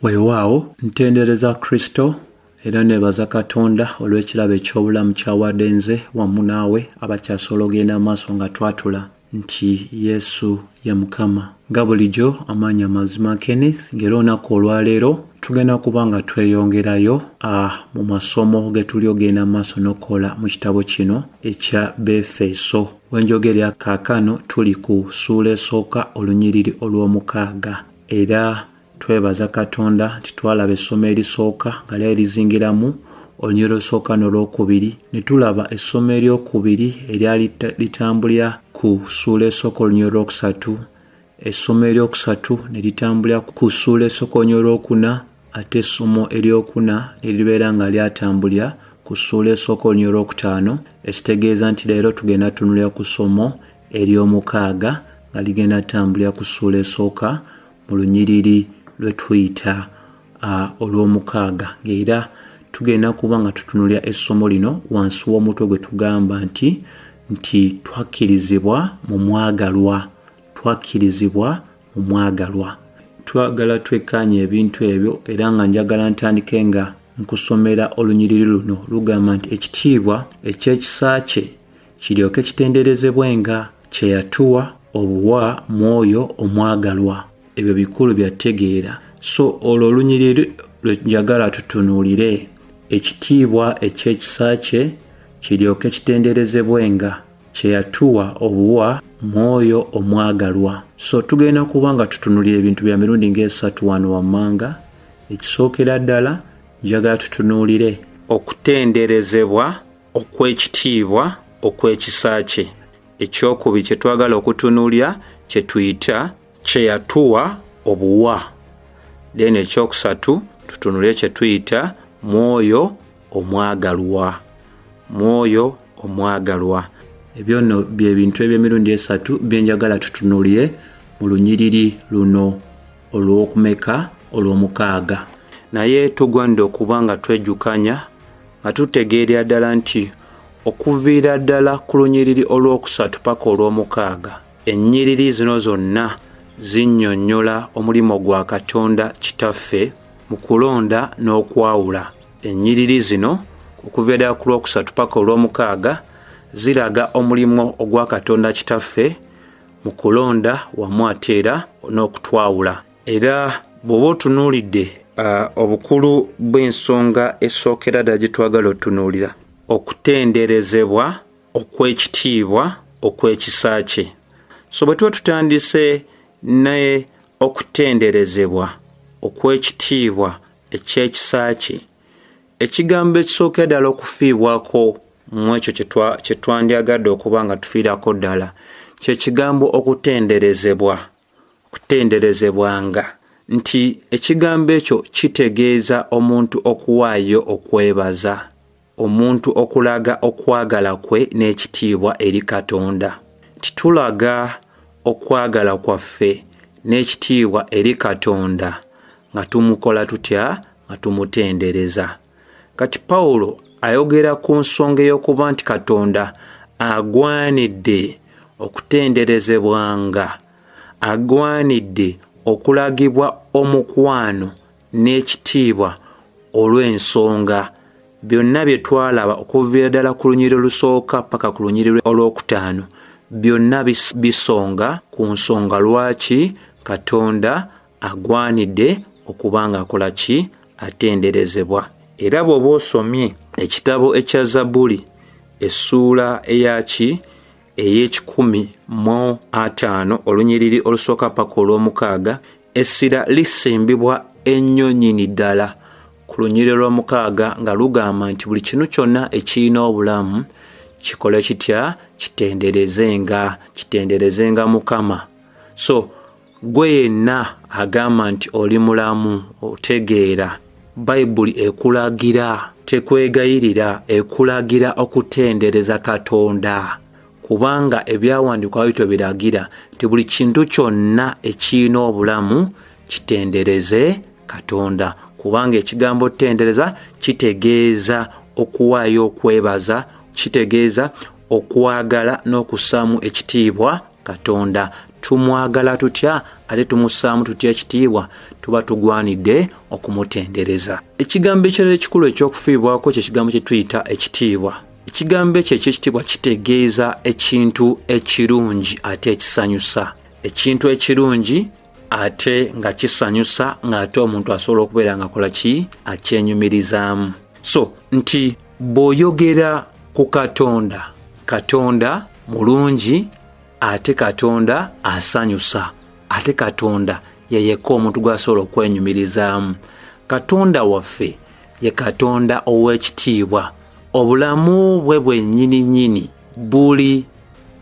Weewaawo ntendereza Kristo era neebaza Katonda olw'ekirabo eky'obulamu ky'awadde nze wamu naawe abakyasobola ogenda mu maaso nga twatula nti Yesu ye Mukama. Nga bulijjo amaanyi amazima Kenneth, ng'era olunaku olwaleero tugenda kuba nga tweyongerayo mu masomo ge tuli ogenda mu maaso n'okukola mu kitabo kino ekya Befeso. Wenjogerera kaakano tuli ku ssuula esooka olunyiriri olw'omukaaga era Twebaza Katonda nti twalaba essomo erisooka nga lyali lizingiramu olunyiriri olusooka n'olwokubiri, ne tulaba essomo eryokubiri eryali litambulira ku ssuula esooka olunyiriri olwokusatu, essomo eryokusatu ne litambulira ku ssuula esooka olunyiriri olwokuna, ate essomo eryokuna ne libeera nga lyatambulira ku ssuula esooka olunyiriri olwokutaano, ekitegeeza nti leero tugenda tutunulira ku ssomo eryomukaaga nga ligenda ttambulira ku ssuula esooka mu lunyiriri lwe tuyita olw'omukaaga, ng'era tugenda kuba nga tutunulira essomo lino wansi w'omutwe gwe tugamba nti twakkirizibwa mu mwagalwa, twakkirizibwa mu mwagalwa. Twagala twekkaanye ebintu ebyo era nga njagala ntandike nga nkusomera olunyiriri luno lugamba nti ekitiibwa eky'ekisa kye kiryoke kitenderezebwenga kye yatuwa obuwa mu oyo omwagalwa. Ebyo bikulu bya tegeera. So olwo olunyiriri lwe njagala tutunuulire, ekitiibwa eky'ekisa kye kiryoke kitenderezebwenga kye yatuwa obuwa mu oyo omwagalwa. So tugenda kuba nga tutunuulira ebintu bya mirundi ng'esatu wano wammanga. Ekisookera ddala njagala tutunuulire okutenderezebwa okw'ekitiibwa okw'ekisa kye. Ekyokubiri kye twagala okutunuulira kye tuyita kye yatuwa obuwa. Then ekyokusatu tutunuulire kye tuyita mwoyo omwagalwa. Mwoyo omwagalwa. Ebyo nno bye bintu eby'emirundi esatu bye njagala tutunuulire mu lunyiriri luno olw'okumeka olw'omukaaga. Naye tugwanidde okuba nga twejjukanya nga tutegeerera ddala nti okuviira ddala ku lunyiriri olw'okusatu paka olw'omukaaga, ennyiriri zino zonna zinnyonnyola omulimu gwa Katonda Kitaffe mu kulonda n'okwawula. Ennyiriri zino okuviira ddala ku lwokusatu paka olw'omukaaga ziraga omulimu ogwa Katonda Kitaffe mu kulonda wamu ate era n'okutwawula. Era bw'oba otunuulidde obukulu bw'ensonga esookera ddala gye twagala otunuulira, okutenderezebwa okw'ekitiibwa okw'ekisa kye. So bwe tuba tutandise ne okutenderezebwa okw'ekitiibwa eky'ekisa kye, ekigambo ekisookera ddala okufiibwako mu ekyo kye twandyagadde okuba nga tufiirako ddala kye kigambo okutenderezebwa. Okutenderezebwanga, nti ekigambo ekyo kitegeeza omuntu okuwaayo okwebaza, omuntu okulaga okwagala kwe n'ekitiibwa eri Katonda. Nti tulaga okwagala kwaffe n'ekitiibwa eri Katonda nga tumukola tutya? Nga tumutendereza. Kati Pawulo ayogera ku nsonga ey'okuba nti Katonda agwanidde okutenderezebwanga, agwanidde okulagibwa omukwano n'ekitiibwa olw'ensonga byonna bye twalaba okuviira ddala ku lunyiriri olusooka paka ku lunyiriri olwokutaano, byonna bisonga ku nsonga lwaki Katonda agwanidde okuba nga akola ki? Atenderezebwa. Era bw'oba osomye ekitabo ekya Zabbuli essuula eyaki ey'ekikumi mu ataano olunyiriri olusooka paka olw'omukaaga, essira lisimbibwa ennyo nnyini ddala ku lunyiriri olw'omukaaga nga lugamba nti buli kintu kyonna ekirina obulamu kikole kitya? Kitenderezenga, kitenderezenga Mukama. So Ggwe yenna agamba nti oli mulamu, otegeera, Bayibuli ekulagira, tekwegayirira, ekulagira okutendereza Katonda, kubanga Ebyawandiikibwa bityo biragira nti buli kintu kyonna ekirina obulamu kitendereze Katonda, kubanga ekigambo tendereza kitegeeza okuwaayo okwebaza, kitegeeza okwagala n'okussaamu ekitiibwa Katonda. Tumwagala tutya? Ate tumussaamu tutya ekitiibwa? Tuba tugwanidde okumutendereza. Ekigambo ekirala ekikulu ekyokufiibwako kye kigambo kye tuyita ekitiibwa. Ekigambo ekyo ekyekitiibwa kitegeeza ekintu ekirungi ate ekisanyusa. Ekintu ekirungi ate nga kisanyusa, ng'ate omuntu asobola okubeera nga akola ki? Akyenyumirizaamu. So nti bw'oyogera ku Katonda, Katonda mulungi ate Katonda asanyusa, ate Katonda ye yekka omuntu gw'asobola okwenyumirizaamu. Katonda waffe ye Katonda ow'ekitiibwa. Obulamu bwe bwennyini nnyini buli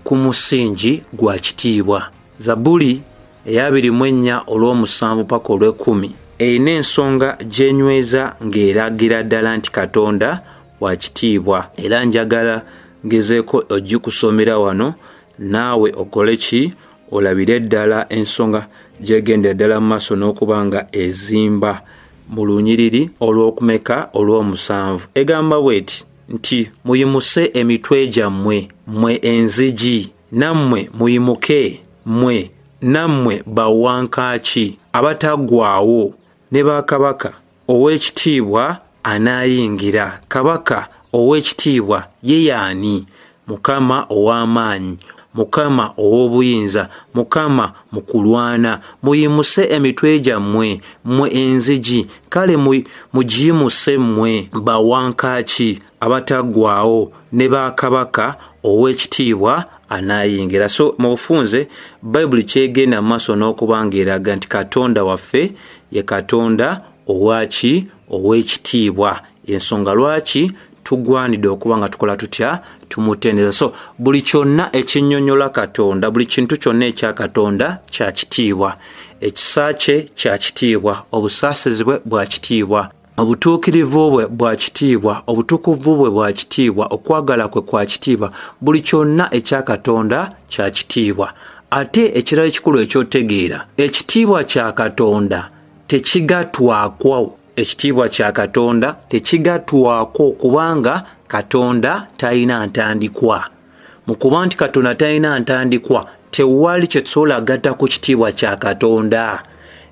ku musingi gwa kitiibwa. Zabbuli ey'abiri mu ennya olw'omusanvu paka olw'ekkumi erina ensonga gy'enyweza ng'eragira ddala nti Katonda wa kitiibwa. Era njagala ngezeeko ogikusomera wano naawe okole ki? Olabire ddala ensonga gy'egendera ddala mu maaso n'okuba nga ezimba mu lunyiriri olw'okumeka olw'omusanvu. Egamba bw'eti nti muyimuse emitwe gyammwe, mmwe enzigi, nammwe muyimuke, mmwe nammwe bawankaaki abataggwaawo, ne bakabaka ow'ekitiibwa anaayingira. Kabaka ow'ekitiibwa ye y'ani? Mukama ow'amaanyi, Mukama ow'obuyinza, Mukama mu kulwana. Muyimuse emitwe gyammwe, mmwe enzigi, kale mugiyimuse mmwe bawankaaki abataggwaawo, ne bakabaka ow'ekitiibwa anaayingira. So mu bufunze Bayibuli kyegenda mu maaso n'okuba ng'eraga nti Katonda waffe ye Katonda owaki? Ow'ekitiibwa. Ensonga lwaki tugwanidde okuba nga tukola tutya? Tumutendereza. So buli kyonna ekinnyonnyola Katonda, buli kintu kyonna ekya Katonda kya kitiibwa. Ekisa kye kya kitiibwa, obusaasizi bwe bwa kitiibwa, obutuukirivu bwe bwa kitiibwa, obutukuvu bwe bwa kitiibwa, okwagala kwe kwa kitiibwa. Buli kyonna ekya Katonda kya kitiibwa. Ate ekirala ekikulu ekyotegeera, ekitiibwa kya Katonda tekigatwako. Ekitiibwa kya Katonda tekigatwako kubanga Katonda talina ntandikwa. Mu kuba nti Katonda talina ntandikwa, tewali kye tusobola gatta ku kitiibwa kya Katonda.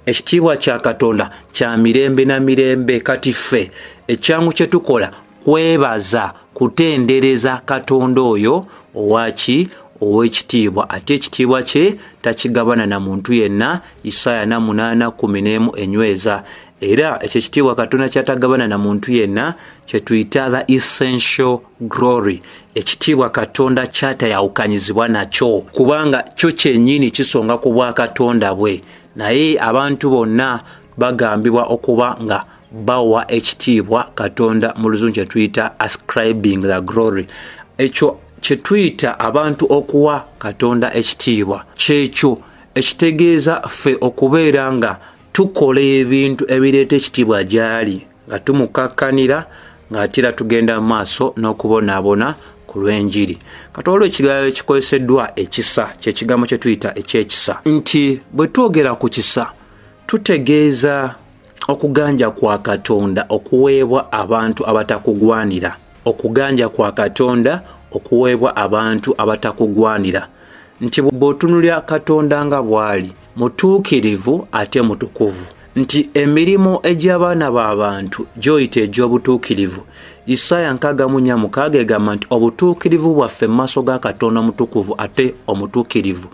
Ekitiibwa kya Katonda kya mirembe na mirembe. Kati ffe ekyangu kye tukola kwebaza, kutendereza Katonda oyo owaki? Ow'ekitiibwa. Ate ekitiibwa kye takigabana na muntu yenna. Isaaya 8:11 enyweza. Era ekyo ekitiibwa Katonda kyatagabana na muntu yenna kye tuyita the essential glory, ekitiibwa Katonda kyatayawukanyizibwa nakyo, kubanga kyo kyennyini kisonga ku bwakatonda bwe. Naye abantu bonna bagambibwa okuba nga bawa ekitiibwa Katonda, mu luzungu kye tuyita ascribing the glory. Ekyo kye tuyita abantu okuwa Katonda ekitiibwa kyekyo ekitegeeza ffe okubeera nga tukola ebintu ebireeta ekitiibwa gy'ali, nga tumukakkanira, ng'ate era tugenda mu maaso n'okubonaabona ku lw'enjiri. Kati waliwo ekigambo ekikozeseddwa ekisa, kye kigambo kye tuyita eky'ekisa. Nti bwe twogera ku kisa tutegeeza okuganja kwa Katonda okuweebwa abantu abatakugwanira. Okuganja kwa Katonda okuweebwa abantu abatakugwanira. Nti bw'otunulira Katonda nga bw'ali mutuukirivu ate mutukuvu, nti emirimu egy'abaana b'abantu gy'oyita egy'obutuukirivu, Isaaya 64:6 egamba nti obutuukirivu bwaffe mu maaso ga Katonda omutukuvu ate omutuukirivu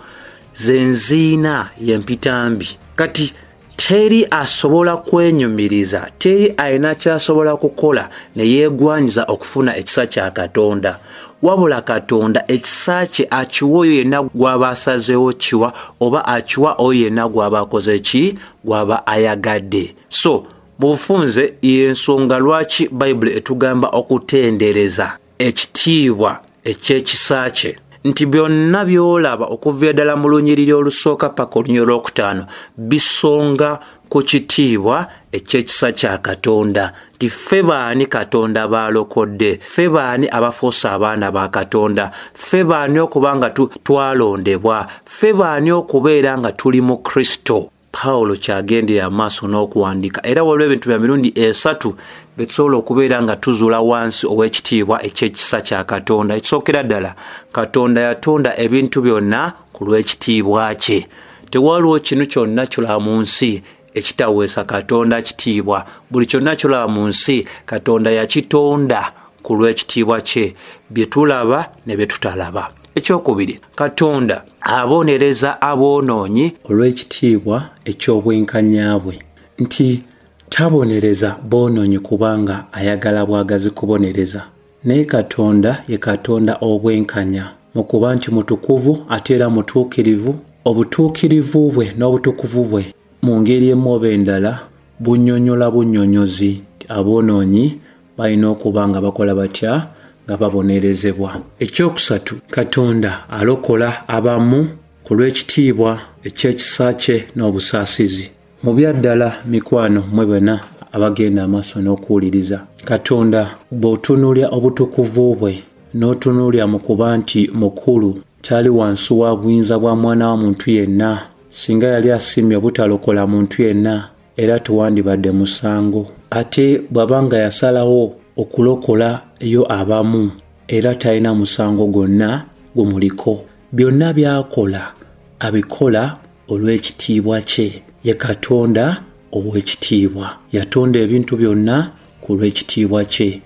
ze nziina y'empitambi. Kati teri asobola kwenyumiriza, teri alina ky'asobola kukola ne yeegwanyiza okufuna ekisa kya Katonda. Wabula Katonda ekisa kye akiwa oyo yenna gw'aba asazeewo kiwa, oba akiwa oyo yenna gw'aba akoze ki, gw'aba ayagadde. So mu bufunze y'ensonga lwaki Bayibuli etugamba okutendereza ekitiibwa eky'ekisa kye, nti byonna by'olaba okuviira ddala mu lunyiriri olusooka paka olunyiriri olwokutaano bisonga ku kitiibwa eky'ekisa kya Katonda. Nti ffe baani Katonda baalokodde? Ffe baani abafuuse abaana ba Katonda? Ffe baani okuba nga twalondebwa? Ffe baani okubeera nga tuli mu Kristo? Pawulo kyagendera amaaso n'okuwandiika. Era waliwo ebintu bya mirundi esatu bye tusobola okubeera nga tuzuula wansi ow'ekitiibwa eky'ekisa kya Katonda. Ekisookera ddala, Katonda yatonda ebintu byonna ku lw'ekitiibwa kye. Tewaliwo kinu kyonna kyolaba mu nsi ekitaweesa Katonda kitiibwa. Buli kyonna kyolaba mu nsi Katonda yakitonda ku lw'ekitiibwa kye, bye tulaba ne bye tutalaba. Ekyokubiri, Katonda abonereza aboonoonyi olw'ekitiibwa eky'obwenkanya bwe, nti tabonereza boonoonyi kubanga ayagala bwagazi kubonereza. Naye Katonda ye Katonda obwenkanya, mu kuba nti mutukuvu ate era mutuukirivu. Obutuukirivu bwe n'obutukuvu bwe mu ngeri emu oba endala bunnyonnyola bunnyonnyozi aboonoonyi balina okuba nga bakola batya, nga babonerezebwa. Ekyokusatu, Katonda alokola abamu ku lw'ekitiibwa eky'ekisa kye n'obusaasizi. Mu byaddala mikwano mmwe bonna abagenda amaaso n'okuwuliriza, Katonda bw'otunuulira obutukuvu bwe n'otunuulira mu kuba nti mukulu, tali wansi wa buyinza bwa mwana wa muntu yenna. Singa yali asiimye obutalokola muntu yenna, era tewandibadde musango. Ate bw'aba nga yasalawo okulokolayo abamu, era talina musango gwonna gumuliko. Byonna by'akola abikola olw'ekitiibwa kye. Ye Katonda ow'ekitiibwa, yatonda ebintu byonna ku lw'ekitiibwa kye.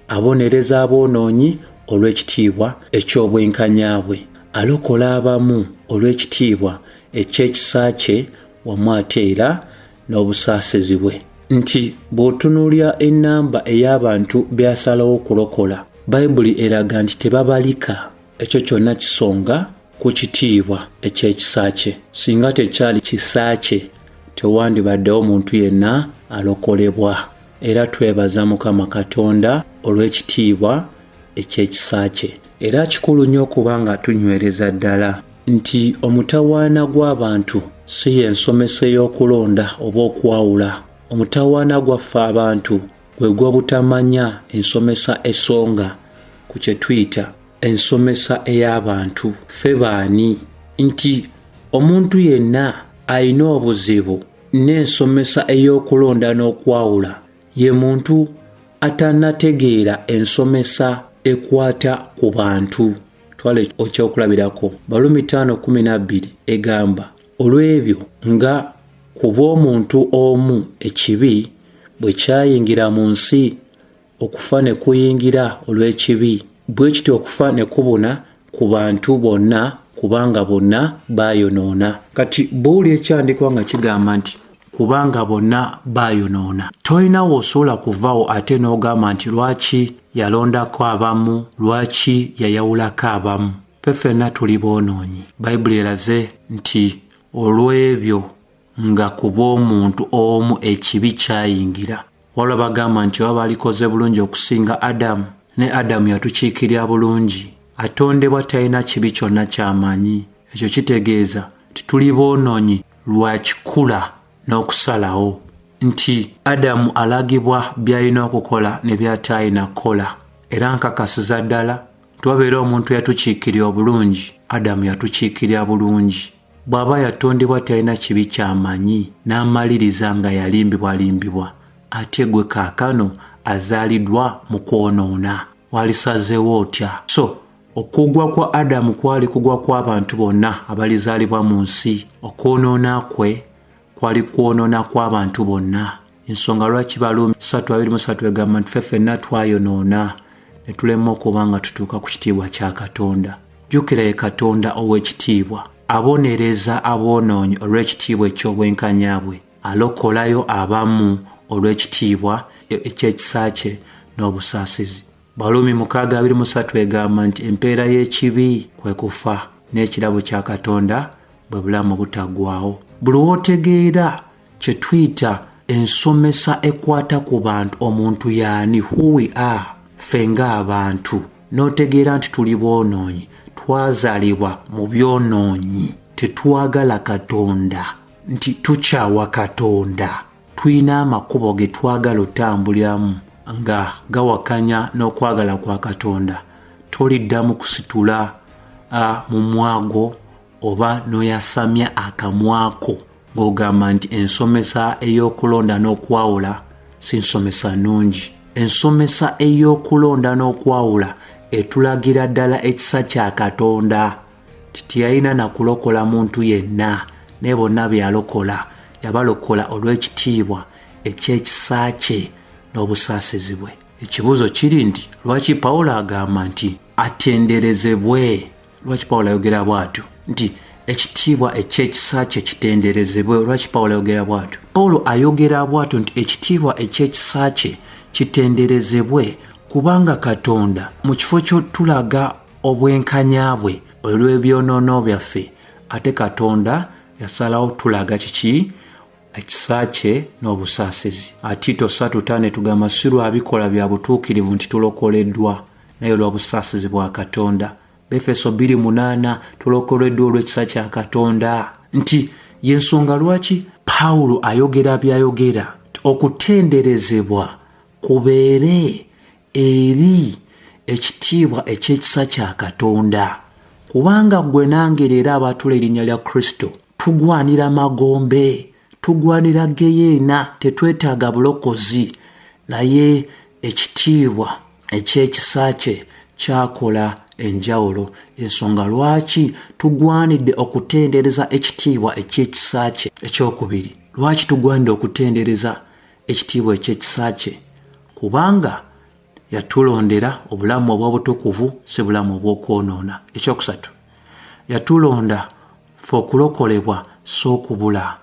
Abonereza aboonoonyi olw'ekitiibwa eky'obwenkanya bwe, alokola abamu olw'ekitiibwa eky'ekisa kye wamu ate era n'obusaasizi bwe. Nti bw'otunuulira ennamba ey'abantu by'asalawo okulokola, Bayibuli eraga nti tebabalika. Ekyo kyonna kisonga ku kitiibwa eky'ekisa kye. Singa tekyali kisa kye, tewandibaddewo muntu yenna alokolebwa. Era twebaza Mukama Katonda olw'ekitiibwa eky'ekisa kye. Era kikulu nnyo okuba nga tunywereza ddala nti omutawaana gw'abantu si y'ensomesa ey'okulonda oba okwawula. Omutawaana gwaffe abantu gwe gw'obutamanya ensomesa esonga ku kye tuyita ensomesa ey'abantu. Ffe baani? Nti omuntu yenna alina obuzibu n'ensomesa ey'okulonda n'okwawula ye muntu atannategeera ensomesa ekwata ku bantu. Twala ekyokulabirako, Baruumi 5:12 egamba, olw'ebyo nga ku bw'omuntu omu ekibi bwe kyayingira mu nsi, okufa ne kuyingira olw'ekibi, bwe kityo okufa ne kubuna ku bantu bonna, kubanga bonna baayonoona. Kati bw'owulira ekyandikwa nga kigamba nti kubanga bonna baayonoona, tolina w'osobola kuvaawo ate n'ogamba nti lwaki yalondako abamu, lwaki yayawulako abamu. Ffe ffenna tuli boonoonyi. Bayibuli eraze nti olw'ebyo nga ku bw'omuntu omu ekibi kyayingira. Waliwo abagamba nti oba baalikoze bulungi okusinga Adamu, ne Adamu yatukiikirira bulungi. Atondebwa talina kibi kyonna ky'amanyi. Ekyo kitegeeza nti tuli boonoonyi lwa kikula n'okusalawo. Nti Adamu alagibwa by'alina okukola ne by'ataalina kukola. Era nkakasiza ddala nti wabeera omuntu eyatukiikirira obulungi, Adamu yatukiikirira bulungi. Bw'aba yatondebwa talina kibi ky'amanyi, n'amaliriza nga yalimbibwalimbibwa, ate gwe kaakano azaaliddwa mu kwonoona, walisazeewo otya? So okugwa kwa Adamu kwali kugwa kw'abantu bonna abalizaalibwa mu nsi. Okwonoona kwe kwali kwonoona kw'abantu bonna. Ensonga lwaki Baruumi 3:23 egamba nti ffe ffenna twayonoona ne tulema okuba nga tutuuka ku kitiibwa kya Katonda. Jjukira ye Katonda ow'ekitiibwa, abonereza aboonoonyi olw'ekitiibwa eky'obwenkanya bwe, alokolayo abamu olw'ekitiibwa eky'ekisa kye n'obusaasizi. Baruumi 6:23 egamba nti empeera y'ekibi kwe kufa, n'ekirabo kya Katonda bwe bulamu butaggwaawo. Buli w'otegeera kye tuyita ensomesa ekwata ku bantu, omuntu y'ani, who we are, ffe ng'abantu, n'otegeera nti tuli boonoonyi, twazaalibwa mu byonoonyi, tetwagala Katonda, nti tukyawa Katonda, tulina amakubo ge twagala otambuliramu nga gawakanya n'okwagala kwa Katonda, toliddamu kusitula mumwa gwo oba n'oyasamya akamwako ng'ogamba nti ensomesa ey'okulonda n'okwawula si nsomesa nnungi. Ensomesa ey'okulonda n'okwawula etulagira ddala ekisa kya Katonda, nti teyalina na kulokola muntu yenna, Naye bonna be yalokola, yabalokola olw'ekitiibwa eky'ekisa kye n'obusaasizi bwe. Ekibuuzo kiri nti, lwaki Pawulo agamba nti atenderezebwe? Lwaki Pawulo ayogera bw'atyo nti ekitiibwa eky'ekisa kye kitenderezebwe? Lwaki Pawulo ayogera bw'atyo? Pawulo ayogera bw'atyo nti ekitiibwa eky'ekisa kye kitenderezebwe kubanga Katonda mu kifo ky'otulaga obwenkanya bwe olw'ebyonoono byaffe, ate Katonda yasalawo tulaga kiki? Ekisa kye n'obusaasizi. Tito 3:5 tugamba si lwa bikolwa bya butuukirivu nti tulokoleddwa, naye olwa busaasizi bwa Katonda. Befeso 2:8 tulokoleddwa olw'ekisa kya Katonda. Nti y'ensonga lwaki Pawulo ayogera by'ayogera, okutenderezebwa kubeere eri ekitiibwa eky'ekisa kya Katonda, kubanga ggwe nange leero abaatula erinnya lya Kristo tugwanira magombe, tugwanira geyeena, tetwetaaga bulokozi, naye ekitiibwa eky'ekisa kye kyakola enjawulo. Ensonga lwaki tugwanidde okutendereza ekitiibwa eky'ekisa kye. Ekyokubiri, lwaki tugwanidde okutendereza ekitiibwa eky'ekisa kye? Kubanga yatulondera obulamu obw'obutukuvu, si bulamu obw'okwonoona. Ekyokusatu, yatulonda ffe okulokolebwa so okubula.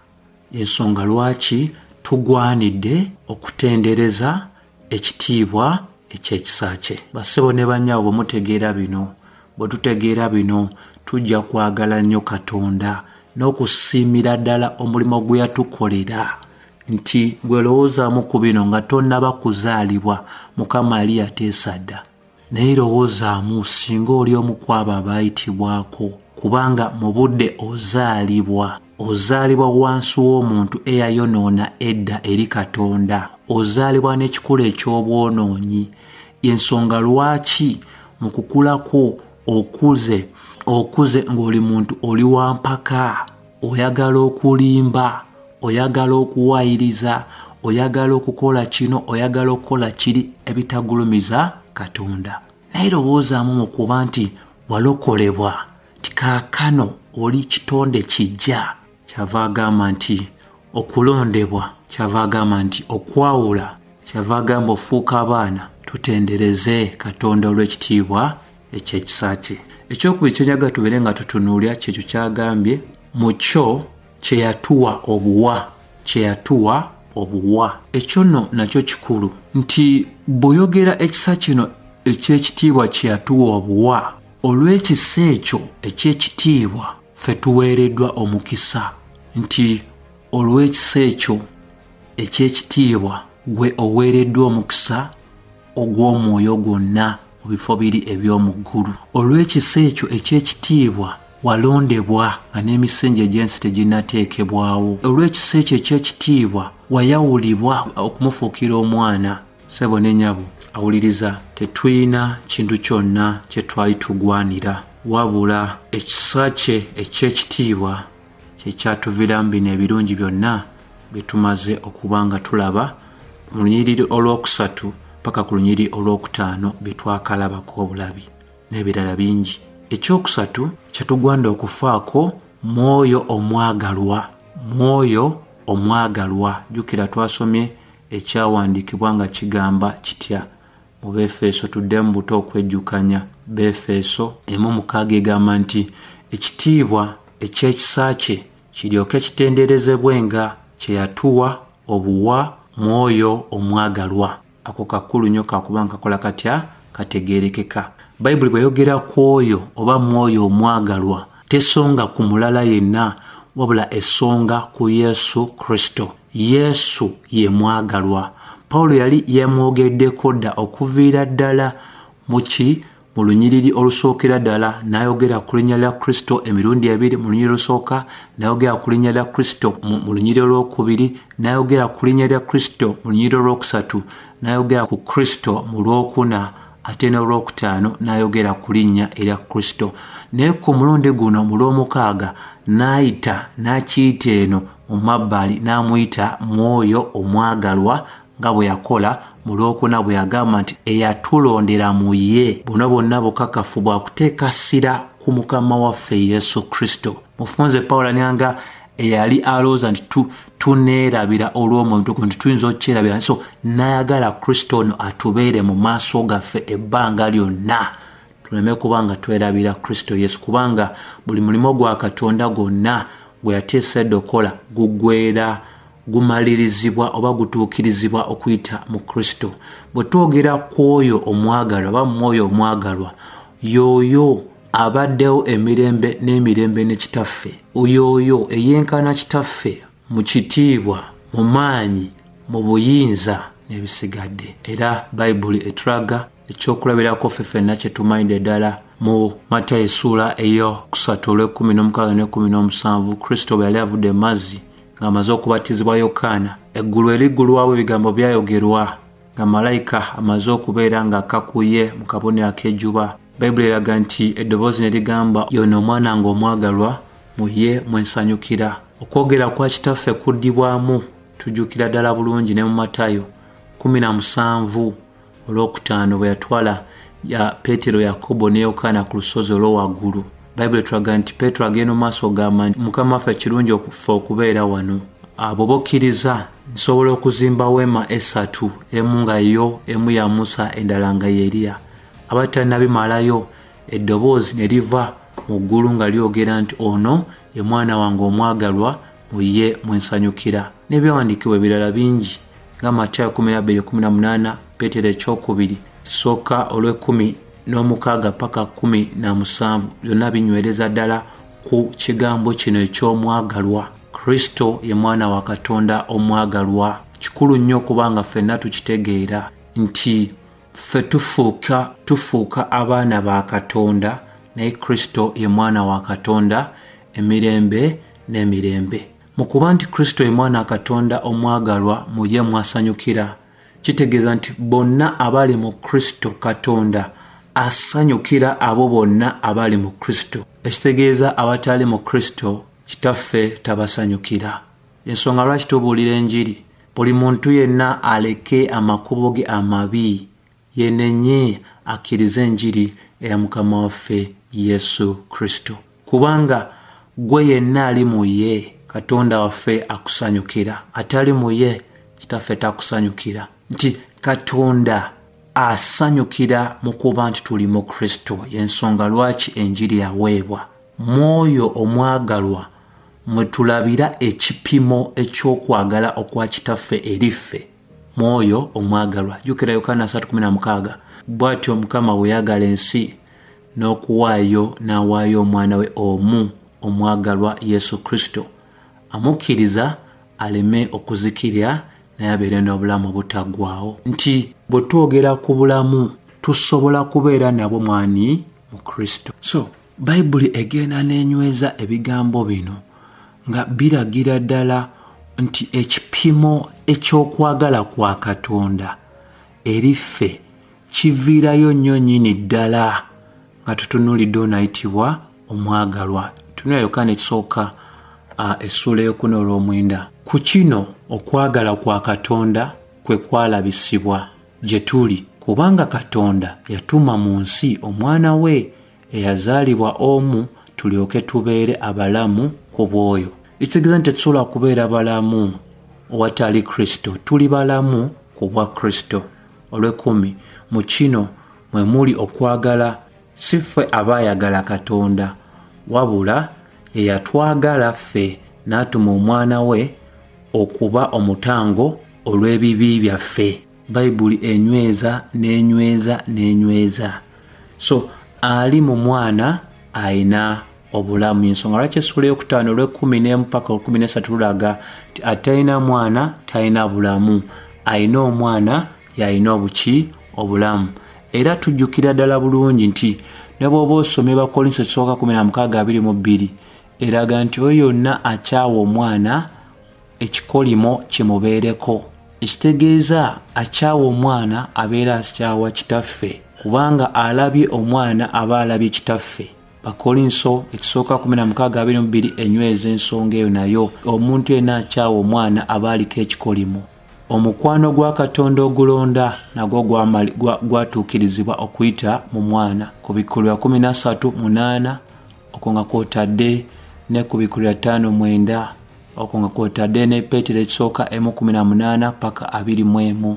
Ensonga lwaki tugwanidde okutendereza ekitiibwa eky'ekisa kye. Bassebo ne bannyabo, bwe mutegeera bino, bwe tutegeera bino, tujja kwagala nnyo Katonda n'okusiimira ddala omulimu gwe yatukolera. Nti gwe lowoozaamu ku bino nga tonnaba kuzaalibwa, Mukama yali yateesa dda. Naye lowoozaamu singa oli omu ku abo abaayitibwako, kubanga mu budde ozaalibwa, ozaalibwa wansi w'omuntu eyayonoona edda eri Katonda, ozaalibwa n'ekikula eky'obwonoonyi. Ensonga lwaki mu kukulako okuze ng'oli muntu oli wa mpaka, oyagala okulimba, oyagala okuwayiriza, oyagala okukola kino, oyagala okukola kiri ebitagulumiza Katonda. Naye lowoozaamu mu kuba nti walokolebwa, nti kaakano oli kitonde kijja. Kyava agamba nti okulondebwa, kyava agamba nti okwawula, kyava agamba ofuuka abaana. Tutendereze Katonda olw'ekitiibwa eky'ekisa kye. Ekyokubiri kye njagala tubeere nga tutunuulira kyekyo kyagambye mu kyo kye yatuwa obuwa, kye yatuwa obuwa. Ekyo nno nakyo kikulu nti bw'oyogera ekisa kino eky'ekitiibwa kye yatuwa obuwa, olw'ekisa ekyo eky'ekitiibwa ffe tuweereddwa omukisa. Nti olw'ekisa ekyo eky'ekitiibwa gwe oweereddwa omukisa ogw'omwoyo gwonna mu bifo biri eby'omu ggulu. Olw'ekisa ekyo eky'ekitiibwa walondebwa nga n'emisingi egy'ensi teginnateekebwawo. Olw'ekisa ekyo eky'ekitiibwa wayawulibwa okumufuukira omwana. Ssebo ne nnyabo awuliriza, tetulina kintu kyonna kye twali tugwanira, wabula ekisa kye eky'ekitiibwa kye kyatuviiramu bino ebirungi byonna bye tumaze okuba nga tulaba mu lunyiriri olwokusatu paka ku lunyiriri olwokutaano bye twakalabako obulabi n'ebirala bingi. Ekyokusatu kye tugwanda okufaako mwoyo omwagalwa, mwoyo omwagalwa. Jjukira twasomye ekyawandiikibwa nga kigamba kitya mu Befeso, tuddemu buto okwejjukanya. Befeso 1:6 egamba nti ekitiibwa eky'ekisa kye kiryoke kitenderezebwenga kye yatuwa obuwa mwoyo omwagalwa. Ako kakulu nnyo kakuba nkakola katya kategeerekeka. Bayibuli bw'eyogera ku oyo oba mwoyo omwagalwa tesonga ku mulala yenna, wabula esonga ku Yesu Kristo. Yesu ye mwagalwa. Pawulo yali yamwogeddeko dda okuviira ddala mu ki mu lunyiriri olusookera ddala, n'ayogera ku linnya lya Kristo emirundi ebiri mu lunyiriri olusooka, n'ayogera ku linnya lya Kristo mu lunyiriri olwokubiri, n'ayogera ku linnya lya Kristo mu lunyiriri olwokusatu, n'ayogera ku Kristo mu lwokuna, ate n'olwokutaano n'ayogera ku linnya erya Kristo. Naye ku mulundi guno mu lwomukaaga n'ayita n'akiyita eno mu mabbali n'amuyita mwoyo omwagalwa, nga bwe yakola mu lwokuna bwe yagamba nti eyatulondera mu ye. Buno bwonna bukakafu bwa kuteeka ssira ku Mukama waffe Yesu Kristo. Mufunze Pawulo anyanga Eyali alowooza nti tuneerabira olw'omwoyo omutukuvu, nti tuyinza okukyerabira, so n'ayagala Kristo ono atubeere mu maaso gaffe ebbanga lyonna, tuleme kuba nga twerabira Kristo Yesu, kubanga buli mulimu gwa Katonda gwonna gwe yateesa edda okukola guggwera, gumalirizibwa oba gutuukirizibwa okuyita mu Kristo. Bwe twogera ku oyo omwagalwa oba mu mwoyo omwagalwa, y'oyo abaddewo emirembe n'emirembe ne Kitaffe, y'oyo eyenkana Kitaffe mu kitiibwa, mu maanyi, mu buyinza n'ebisigadde. Era Bayibuli etulaga ekyokulabirako ffe ffenna kye tumanyidde ddala mu Matayo essuula ey'okusatu olw'ekkumi n'omukaaga n'ekkumi n'omusanvu, Kristo bwe yali avudde mu mazzi ng'amaze okubatizibwa Yokaana, eggulu eriggulwawo, ebigambo byayogerwa nga malayika amaze okubeera ng'akakuye mu kabonero ak'ejjuba. Bayibuli eraga nti eddoboozi ne ligamba, yono omwana ng'omwagalwa, mu ye mwe nsanyukira. Okwogera kwa Kitaffe kuddibwamu tujjukira ddala bulungi ne mu Matayo 17 olwokutaano bwe yatwala ya Peetero, Yakobo ne Yokaana ku lusozi olw'owaggulu. Bayibuli etulaga nti Peetero agenda mu maaso ogamba nti, Mukama waffe, kirungi ffe okubeera wano. Bw'oba okkiriza, nsobola okuzimba weema esatu, emu nga yo, emu ya Musa, endala nga ye Eriya. Aba tannabimalayo, eddoboozi ne liva mu ggulu nga lyogera nti, ono ye mwana wange omwagalwa, mu ye mwe nsanyukira. N'ebyawandiikibwa ebirala bingi nga Matayo 12:18, Peetero ekyokubiri kisooka olw'ekkumi n'omukaaga paka 17, byonna binywereza ddala ku kigambo kino eky'omwagalwa. Kristo ye mwana wa Katonda omwagalwa. Kikulu nnyo okubanga ffenna tukitegeera nti ffe tufuuka abaana ba Katonda, naye Kristo ye mwana wa Katonda emirembe n'emirembe. Mu kuba nti Kristo ye mwana wa Katonda omwagalwa, mu ye mwasanyukira, kitegeeza nti bonna abali mu Kristo, Katonda asanyukira abo bonna abali mu Kristo. Ekitegeeza abatali mu Kristo, Kitaffe tabasanyukira. Ensonga lwaki tubuulira enjiri, buli muntu yenna aleke amakubo ge amabi, yenenye akkirize enjiri eya Mukama waffe Yesu Kristo. Kubanga gwe yenna ali mu ye, Katonda waffe akusanyukira, atali mu ye, Kitaffe takusanyukira. Nti Katonda asanyukira mu kuba nti tuli mu Kristo, y'ensonga lwaki enjiri yaweebwa. Mwoyo omwagalwa mwe tulabira ekipimo eky'okwagala okwa Kitaffe eri ffe. Mwoyo omwagalwa. Jjukira Yokaana 3:16, bw'atyo Mukama bwe yagala ensi n'okuwaayo n'awaayo omwana we omu omwagalwa Yesu Kristo, amukkiriza aleme okuzikirira naye abeere n'obulamu obutaggwaawo. Nti bwe twogera ku bulamu tusobola kubeera nabwo mwani mu Kristo. So Bayibuli egenda n'enyweza ebigambo bino nga biragira ddala nti ekipimo eky'okwagala kwa Katonda eri ffe kiviirayo nnyo nnyini ddala nga tutunuulidde ono ayitibwa omwagalwa. Tunula Yokaana ekisooka essuula ey'okuna olw'omwenda. Ku kino okwagala kwa Katonda kwe kwalabisibwa gye tuli, kubanga Katonda yatuma mu nsi omwana we eyazaalibwa omu tulyoke tubeere abalamu ku bw'oyo. Ekitegeeza nti tetusobola kubeera balamu owatali Kristo, tuli balamu ku bwa Kristo. Olw'ekkumi, mu kino mwe muli okwagala, si ffe abaayagala Katonda, wabula ye yatwagala ffe n'atuma omwana we okuba omutango olw'ebibi byaffe. Bayibuli enyweza n'enyweza n'enyweza. So ali mu mwana alina obulamu. Ensonga lwaki essuula ey'okutaano olw'ekkumi n'emu paka olw'ekkumi n'essatu lulaga nti atalina mwana talina bulamu, alina omwana y'alina obuki obulamu. Era tujjukira ddala bulungi nti ne bw'oba osomye Bakkolinso ekisooka 16:22 eraga nti oyo yonna akyawa omwana ekikolimo kimubeereko. Ekitegeeza akyawa omwana abeera akyawa Kitaffe, kubanga alabye omwana aba alabye Kitaffe. Bakkolinso ekisooka 16:22 enyweza ensonga eyo nayo. Omuntu yenna akyawa omwana aba aliko ekikolimo. Omukwano gwa Katonda ogulonda nagwo gwatuukirizibwa okuyita mu mwana. Ku Bikkulirwa 13:8 okwo nga kwotadde ne ku Bikkulirwa 5:9. Okwo nga kwotadde ne Peetero ekisooka 1:18 paka 21.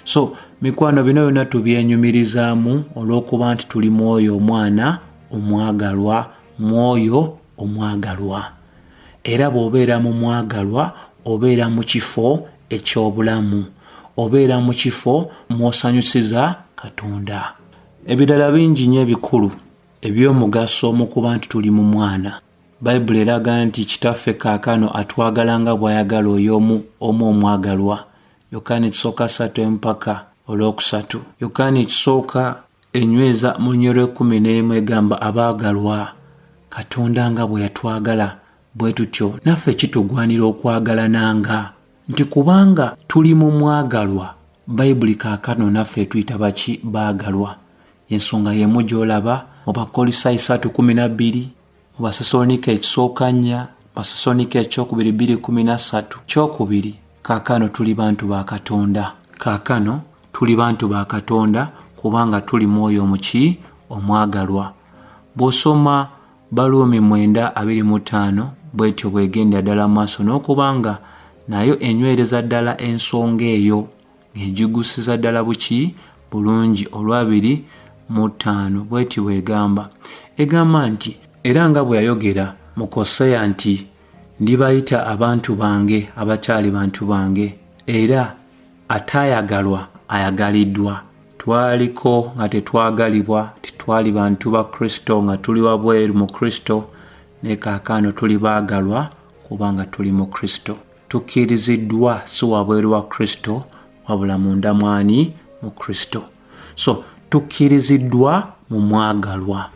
So mikwano, bino byonna tubyenyumirizaamu olw'okuba nti tuli mwoyo omwana omwagalwa, mwoyo omwagalwa. Era bw'obeera mu mwagalwa, obeera mu kifo eky'obulamu, obeera mu kifo mw'osanyusiza Katonda. Ebirala bingi nnyo ebikulu eby'omugaso mu kuba nti tuli mu mwana. Bayibuli eraga nti Kitaffe kaakano atwagala nga bw'ayagala oyo omu omwagalwa. Yokaana ekisooka 3 mpaka 3. Yokaana ekisooka enyweza mu nnyolo 11 egamba, abaagalwa, Katonda nga bwe yatwagala bwe tutyo naffe kitugwanira okwagalananga, nti kubanga tuli mu mwagalwa. Bayibuli kaakano naffe etuyita baki? Baagalwa. Ensonga y'emu gy'olaba mu Bakkolisaayi 3:12, mu Basessaloniika ekisooka 4, Basessaloniika ekyokubiri 2:13. Kyokubiri, kaakano tuli bantu ba Katonda. Kaakano tuli bantu ba Katonda kubanga tuli mwoyo omuki? Omwagalwa. Bw'osoma Baruumi 9:25 bwetyo bwegenda ddala maaso n'okubanga nayo enywereza ddala ensonga eyo ng'egigusiza ddala buki? Bulungi. Olw'25 bweti bwegamba, egamba nti era nga bwe yayogera mu Koseya nti ndibayita abantu bange abataali bantu bange, era ataayagalwa ayagaliddwa. Twaliko nga tetwagalibwa, tetwali bantu ba Kristo, nga tuli wabweru mu Kristo, ne kaakano tuli baagalwa kubanga tuli mu Kristo. Tukkiriziddwa si wabweru wa Kristo, wabula munda mwani? Mu Kristo. So tukkiriziddwa mu mwagalwa.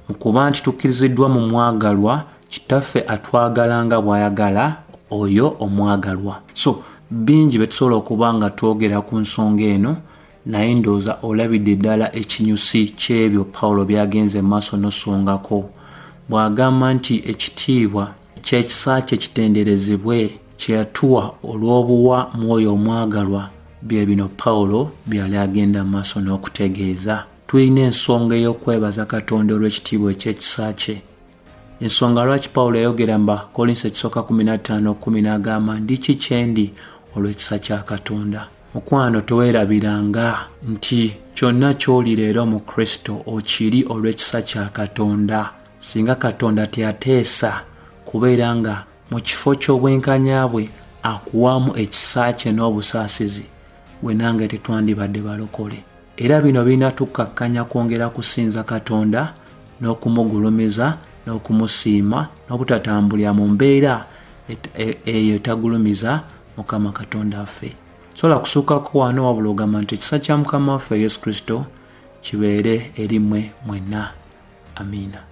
Mu kuba nti tukkiriziddwa mu mwagalwa, Kitaffe atwagala nga bw'ayagala oyo omwagalwa. So bingi bye tusobola okuba nga twogera ku nsonga eno, naye ndowooza olabidde ddala ekinyusi ky'ebyo Pawulo by'agenze maaso n'osongako bw'agamba nti ekitiibwa ky'ekisa kye kitenderezebwe kye yatuwa olw'obuwa mwoyo omwagalwa. Bye bino Pawulo byali agenda maaso n'okutegeeza. Tulina ensonga ey'okwebaza Katonda olw'ekitiibwa eky'ekisa kye. Ensonga lwaki Pawulo yayogera mu Bakkolinso ekisooka 15:10 n'agamba ndi ki kye ndi olw'ekisa kya Katonda. Mukwano, teweerabiranga nti kyonna ky'oli leero mu Kristo okiri olw'ekisa kya Katonda. Singa Katonda teyateesa kubeera nga mu kifo ky'obwenkanya bwe akuwaamu ekisa kye n'obusaasizi, gwe nange tetwandibadde balokole. Era bino birina tukkakkanya kwongera kusinza Katonda n'okumugulumiza n'okumusiima n'obutatambulira mu mbeera eyo etagulumiza Mukama Katonda waffe. Sobola kusuukako wano, wabula ogamba nti ekisa kya Mukama waffe Yesu Kristo kibeere eri mmwe mwenna. Amiina.